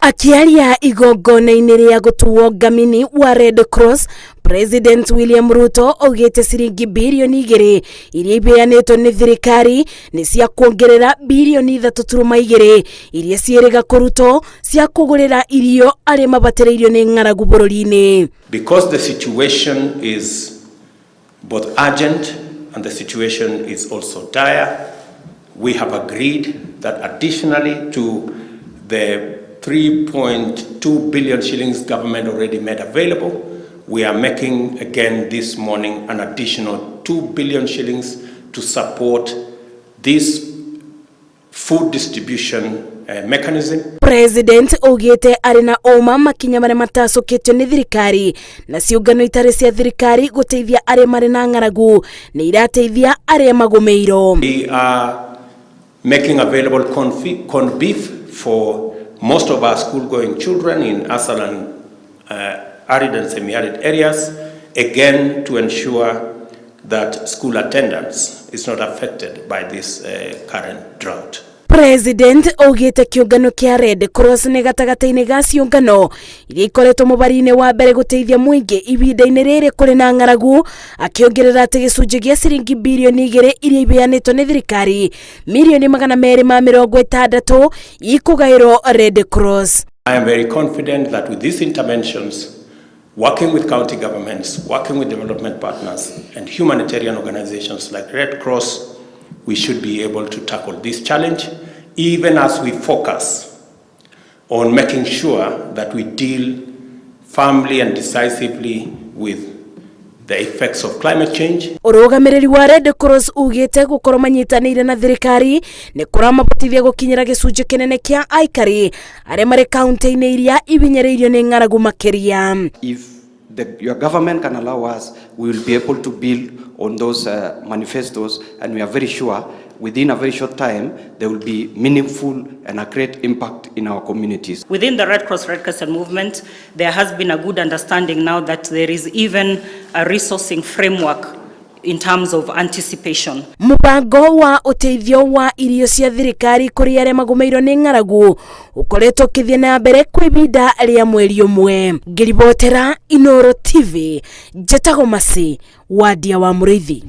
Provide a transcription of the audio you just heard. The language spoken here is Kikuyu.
Akiaria igongona-inĩ rĩa gũtuo ngamini wa Red Cross, President William Ruto augĩte ciringi 2 birioni iria ibeanĩtwo nĩ thirikari nĩ cia kuongerera 3.2 birioni iria ciĩrĩga kũrutwo cia kũgũrĩra irio arĩa mabatĩrĩirio nĩ ng'aragu bũrũri-inĩ. Because the situation is both urgent and the situation is also dire, we have agreed that additionally to the 3.2 billion shillings government already made available, we are making again this morning an additional 2 billion shillings to support this food distribution mechanism. President augĩte arĩ na ũma makinya marĩa matacũkĩtio nĩ thirikari na ciũngano itarĩ cia thirikari gũteithia arĩa marĩ na ng'aragu nĩ irateithia arĩa magũmĩirwo. We are making available corned beef for most of our school-going children in ASAL and arid and semi-arid areas, again to ensure that school attendance is not affected by this current drought. President augĩte kĩũngano kĩa Red Cross nĩ gatagatĩ-inĩ ga ciũngano iria ikoretwo mũbari-inĩ wa mbere gũteithia mũingĩ ihinda-inĩ rĩrĩ kũrĩ na ng'aragu, akĩongerera atĩ gĩcunjĩ gĩa ciringi 2 birioni iria ibeanĩtwo nĩ thirikari, 260 mirioni ikũgaĩrwo Red Cross. I am very confident that with these interventions, working with county governments, working with development partners, and humanitarian organizations like Red Cross, we should be able to tackle this challenge, even as we focus on making sure that we deal firmly and decisively with the effects of climate change. Ũrũgamĩrĩri wa Red Cross ugĩte gũkorwo manyitanĩire na thirikari nĩ kũramahotithia gũkinyĩra gĩcunjĩ kĩnene kĩa aikari arĩa marĩ kaunti-inĩ iria ibinyĩrĩirio nĩ ng'aragu makĩria. If your government can allow us, we will be able to build on those manifestos, and we are very sure within a very short time there will be meaningful and a great impact in our communities. Within the Red Cross Red Crescent movement, there has been a good understanding now that there is even a resourcing framework in terms of anticipation. Mũbango wa ũteithio wa irio cia thirikari kũrĩ arĩa magũmĩirwo nĩ ng'aragu ũkoretwo ũkĩthiĩ na mbere kwa ihinda rĩa mweri 1. Ngĩribotera Inooro TV, njĩtagwo Masi Wadia wa Mũrĩithi.